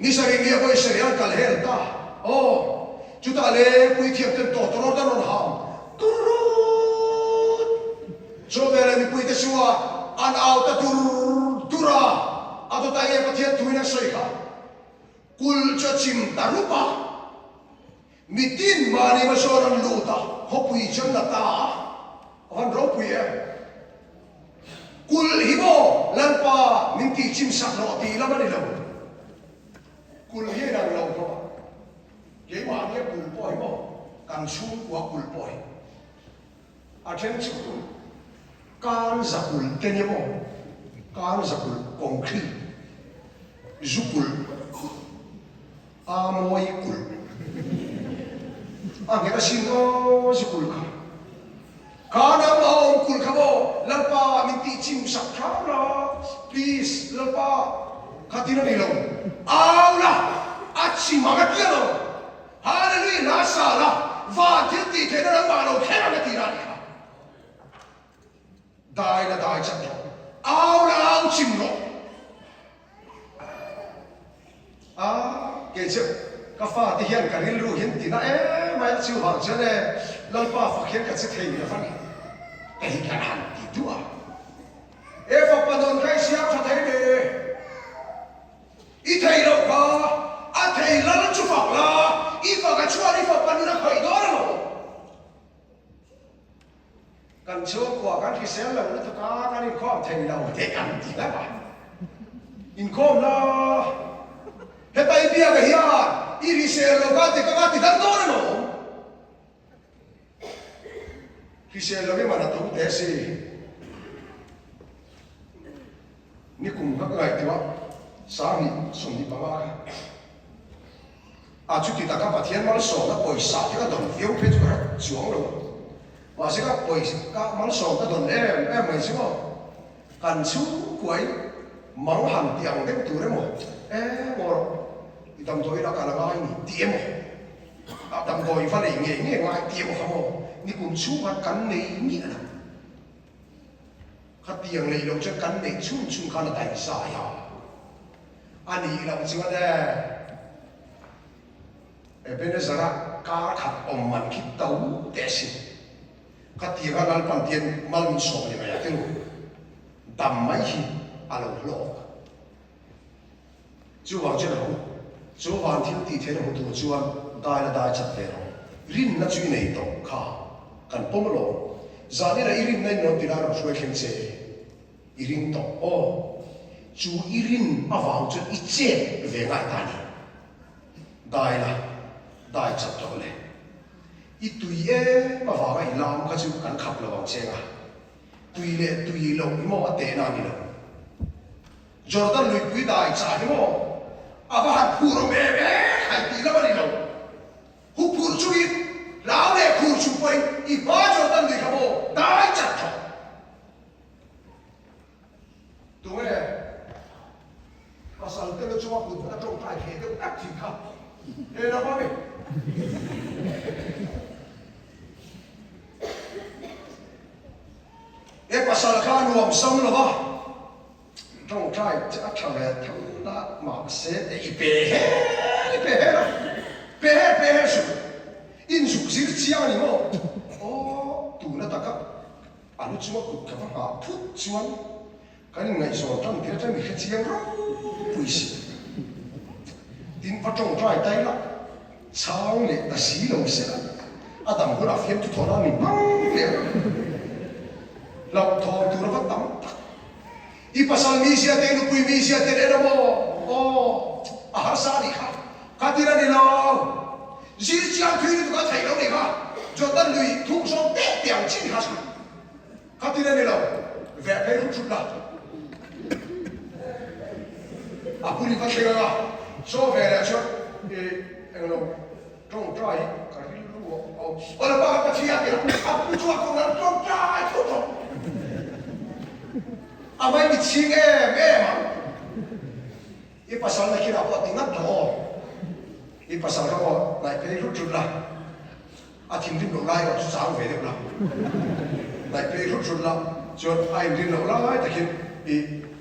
ni sarih ni a vawi sarih an kal hel ta. Aw, chutah le puithiam ten tawtawrawt an rawn ham turut. Chu veleh mipuite chuan an au ta dur dur a, a dawtah nge Pathian thuin an sawi kha? Kulh chu a chim ta rup a. Mitin mahni hmasawn an lut a, khawpui chu an la ta a. A van ropui em? Kulh hi maw Lalpa min tih chim sak rawh tih lam a ni lo. Kulh hi a inang lo hlawm a. Keimahnia kulh pawh hi maw kan chhungkua kulh pawh hi a then chu kan za kulh te nia maw, kan za kulh concrete, zu kulh, A mawi kulh. A nghet asin aw zu kulh kha. Kha nangmah a awm kulh kha maw Lalpa min tih chim sak hram la please Lalpa kha tin a ni lo. Au la a chim ang a tia lo. Hallelujah hla sa la van thil tih theihna nangmah lo thleng ang a ti la a ni kha. Dai la dai chat rawh. Au la au chim rawh. A, kei chu ka fate hian ka rilru hian tina em ai a chu vang chuan e Lalpa fak hian ka che thei lo va ni. Kei ka han ti duh a. E fapa nawn kha i siam tha thei ve. I thei loh kha a thei lal chu fak la, i fak a chuan i fapa nun a khawih dawn alawm. Kan chhungkua kan hrisel lo lutuk a, kan inkhawm thei lo te kan ti hlauh a. Inkhawm la, heta i biak ah hian i hrisel lo kha ti ka nga ti dang dawn alawm. Hrisel lo hi man a to teh si. Nikum kha ka ngaihtuah 20 25 kha. A chuti taka Pathian malsawmna pawisa te ka dawn viau phei chu ka hre chuang lo. Mahse ka pawisa ka malsawm ka dawn em em mai chu maw kan chhungkuain mang han ti ang deuh tur emaw emaw rawh i damdawi la kal a ngai ni ti emaw a damdawi va nei ngei ngei ngai ti emaw kha maw nikum chhungah kan nei miah lo. Khatiang neih loh chuan kan neih chhun chhun khan a daihzai a. A nih loh chuan e, Ebenezer-a kar khat awm man khi to teh a sin. Khatianga Lalpan tian mal min sawm ni mai a tiru, dam mai hi a lo hlawk. Chuvang chuan ho, chu van thil tih theihna hmu tur chuan dai la dai chat ve rawh. Rinna chu i nei tawh kha kan pawm alawm. Zanina i rinna in rawn ti lai rawn hruai thleng che. I ring tawh aw. Chu i rin avang chuan i chet ve ngai ta ni. Dai la, dai chat rawh le. I tui em avanga i lam kha chu kan khap lo ang cheng a. Tui leh tui loh hi maw a tehna a ni lo. Jordan luipui dai chah hi maw a va han phur awm em em hai tih lam a ni lo. Huphurh chungin hlau leh khur chung pawhin i hma Jordan lui kha maw dai chat rawh. Tunge pasal te lu chunga kut a tawngtai thei deuh tak thin kha he lo a mi. He pasal kha a nuam sam lo va, tawngtai che a tha ve tho na mahse e i pe hel i pe hel a, pe hel pe hel suh, inzuk zir chiang a ni maw? Aw tuna taka A lu chunga kut ka va nghah phut chuan kan inngaihzawn tan tir atang mi hre chiang ropui si. Tin, va tawngtai tai la, chhang leh ta si lo se la, a dam hunah fiamthu thawhna a ni hmang leh ang. Hlauhthawn tur a va tam tak. I pasal mizia te, i nupui mizia te en a maw? Aw, a harsa a nih kha. Ka tir a ni lo. Zir chiang thui lutuk a theih lo nih kha. Jordan lui thuk zawng teh teh ang chi ni kha chu. Ka tir a ni lo. Veh phei hrut hrut la. A bul i va thleng ang a. Chaw ve leh chuan i englo tawngtai hi ka rilru a awm. Aw le pa ka Pathian tia a pu chu a kawng an tawngtai thut rawh. A mai mi chhing em em ang. I pasal na khinah pawh ti ngat rawh aw. I pasal kha pawh naih phei hlut hlut la. A thinrim loh lai erawh chu chang ve deuh la. Naih phei hlut hlut la chuan a inrin loh lai takin i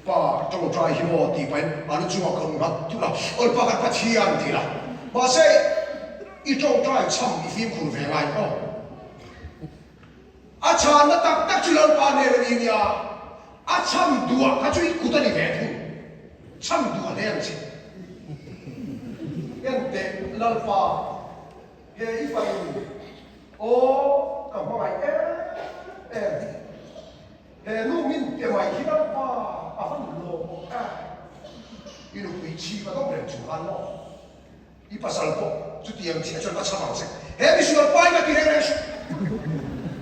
pa tawngtai hi maw tih pahin a lu chungah ka um nghat thut a, Awlpa kan Pathian ti la. Mahse i tawngtai chham i fimkhur ve ngai aw. A chhanna tak tak chu Lalpa nen a ni nia, a chham duah kha chu i kut a ni ve thung. Chham duah hle ang che. Enteh Lalpa, he i fanu, aw ka hmangaih em em. pe mai hi Lalpa a van lawm awm em? I nupui chhip a dawm reng chung khan maw? I pasal pawh chutiang chiah chuan a chham ang che. He misual pai ka ti reng reng suh.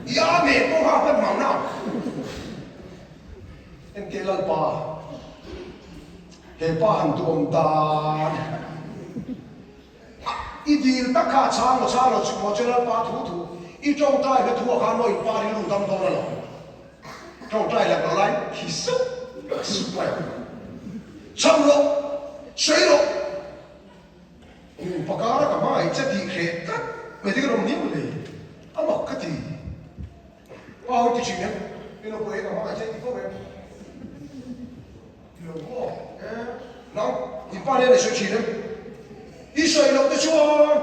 I Amen pawh kha a hman mang na. Enteh Lalpa, he pa han duhawm dan. I dil tak kha a chhang maw chhang lo chhuk maw chu Lalpa thu thu. I tawngtai hla thu ah khan maw in pa rilru dam dawn alawm. Tawngtai lak lo lai thi sup sup mai ang. Chham rawh, sawi rawh. Nupa kara ka hmangaih che tih hreh tlat mai te ka rawm niau lei. A mak ka ti. Pa ho ti thin em? I lo pawh e ka hmangaih che ti fo em? Ti lo maw? E, nang in pa nen i sawi thin em? I sawi loh te chuan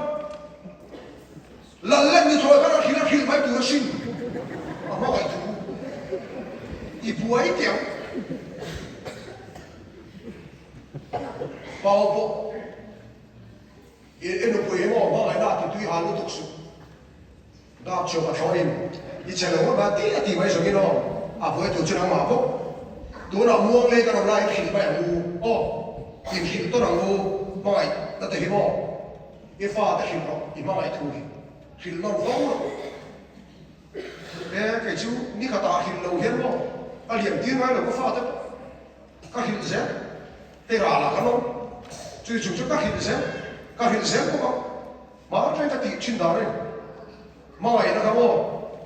Lal leh nuthlawi khan a hrilh a hrilh mai tur asin. A hmangaih thu i buai teh ang. Pau pawh i nupui hi maw hmangaihna a titui hal lutuk suh. Dap chhuak a thlawhin i che lo ngawt mai a ti a ti mai zawngin aw a buai tur chu nangmah bawk. Tunah muang lei kan awm lai in hrilh mai ang u aw, in hrilh tawn ang u hmangaihna te hi maw i fate hrilh rawh i hmangaih thu hi hrilh nawn fo rawh. E kei chu nikhatah hrilh lo hian maw a liam tir ngai lo ka fate pawh. Ka hrilh zel, hei ralah kan awm, chui chung chu ka hrilh zel, ka hrilh zel bawk a, hma atangin ka tih thin dan a ni. Hmangaihna kha maw,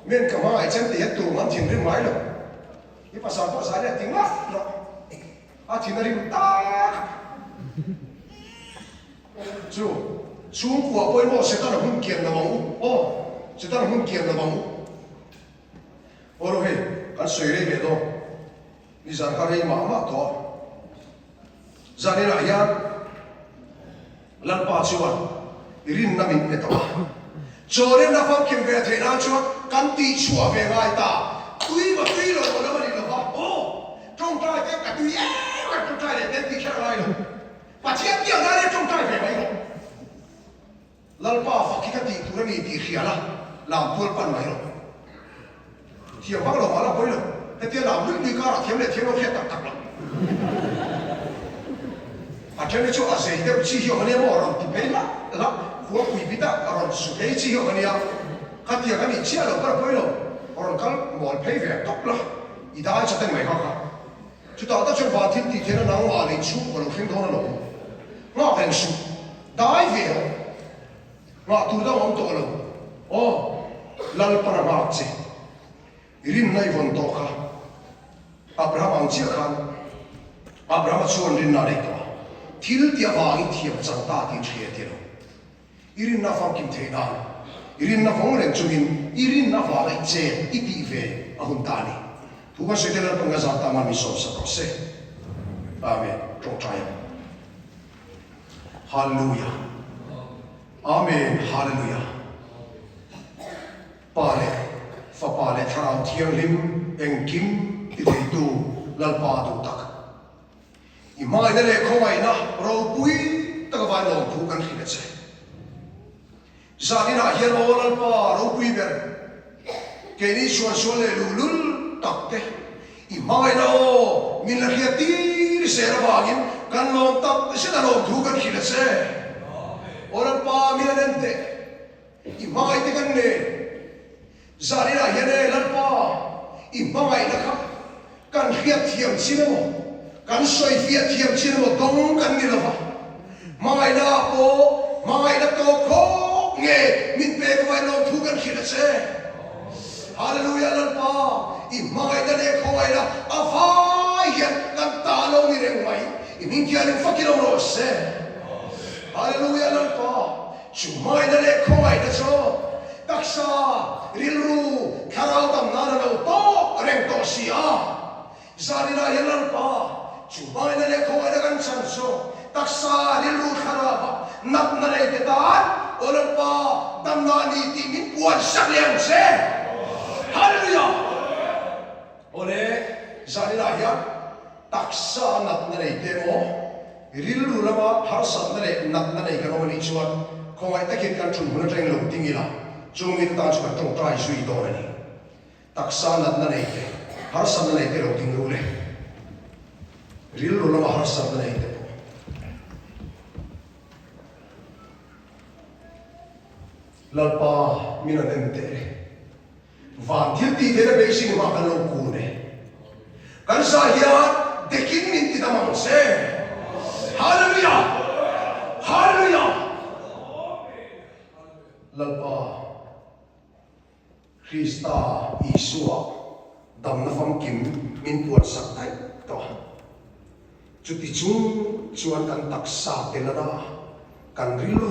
men ka hmangaih chen tih hian tum an thinrim ngai lo. I pasal pawh zai leh ti ngah rawh, a thin a rim tak. Chu chhungkua pawimawh Setana hmun kian lo ang u, aw Setana hmun kian lo ang u. Aw rawh hei, kan sawi rei leh dawn. Nizan kha rei mah mah tawh a. Zaninah hian Lalpa chuan i rinna min pe tawh a. Chaw rinna famkim ve theih nan chuan kan tihchhuah ve ngai ta. Tui va tui lo maw lam a ni lo va. Aw, tawngtai te ka tui em em tawngtai leh te tih kher a ngai lo. Pathian biak nan hian tawngtai ve mai rawh. Lalpa fak hi ka tih tur a ni tih hria la, lam tual pan mai rawh. Thiam vak lo mah la pawi lo, hetia lam luih luih karah thiam leh thiam lo hriat tak tak lo. A then hi chu a zei deuh chi hi awm a nia maw, rawn ti phei hlak hlak, khua pui bit a rawn su phei chi hi awm a nia, khatiang a nih chiah lo pawn a pawi lo, rawn kal mawl phei ve tawp la, i dai chat a ni mai kha kha. Chutah tak chuan van thil tih theihna nangmah leh chhungkaw lo thleng dawn alawm. Nghak reng suh. Dai ve rawh. Nghah tur dang awm tawh lo. Aw, Lalpan a nghak che. I rinna i vawn tawh kha. Abraham ang chiah khan Abrahama chuan rinna a nei tawh a. Thil tih avangin thiam a chang ta tih in hria ti lo. I rinna famkim theih nan, i rinna vawng reng chungin i rinna vanga i chet i tih ve a hun ta a ni. Thu kan sawi te Lalpan ka zat ta man min sawmsak rawh se. Amen. Tawngtai ang. Hallelujah. Amen. Hallelujah. Pa leh Fapa leh Thlarau Thianghlim engkim ti theitu Lalpa duh tak. I hmangaihna leh khawngaihna ropui taka van lawmthu kan hrilh a che. Zaninah hian aw Lalpa ropui ber, keini suansual leh luhlul tak te, i hmangaihna aw min la hriat tir zel avangin kan lawm tak zet a lawmthu kan hrilh a che. Aw Lalpa min an en teh, i hmangaih te kan nei. Zaninah hian e Lalpa, i hmangaihna kha kan hriat thiam chin emaw, kan sawi fiah thiam chin emaw dawng kan ni lova, hmangaihna ah pawh hmangaihna tawp khawp nge min pek avain lawmthu kan hrilh a che. Hallelujah Lalpa, i hmangaihna leh khawngaihna a vai hian kan ta lo ni reng mai, i hming thianghlim fakin awm rawh se. Hallelujah Lalpa, chu hmangaihna leh khawngaihna chu Taksa, rilru, thlarau dam nan a lo tawk reng tawh si a. Zaninah hian Lalpa, chu hmangaihna leh khawngaihna kan chan chu taksa, rilru, thlarauah natna nei te tan, Aw Lalpa, damna a ni tih min puan sak leh ang che. Hallelujah! Awle, zaninah hian taksa natna nei te emaw, rilru lama harsatna leh natna nei kan awm a nih chuan khawngaih takin kan ṭhun hun aṭangin lo ding ila, chung mite tan chu kan ṭawngṭai zui dawn a ni. Taksa natna nei te. Harsatna nei te lo ding ru le. Rilru lama harsatna nei te pawh. Lalpa min an en teh le. Van thil tih theihna beisei hma kan lo kun e. Kan sa hian dekin min ti dam ang che. Hallelujah! Hallelujah! Lalpa Krista Isua damna famkim min puansak daih tawh a. Chuti chung chuan kan taksa tel a na, kan rilru.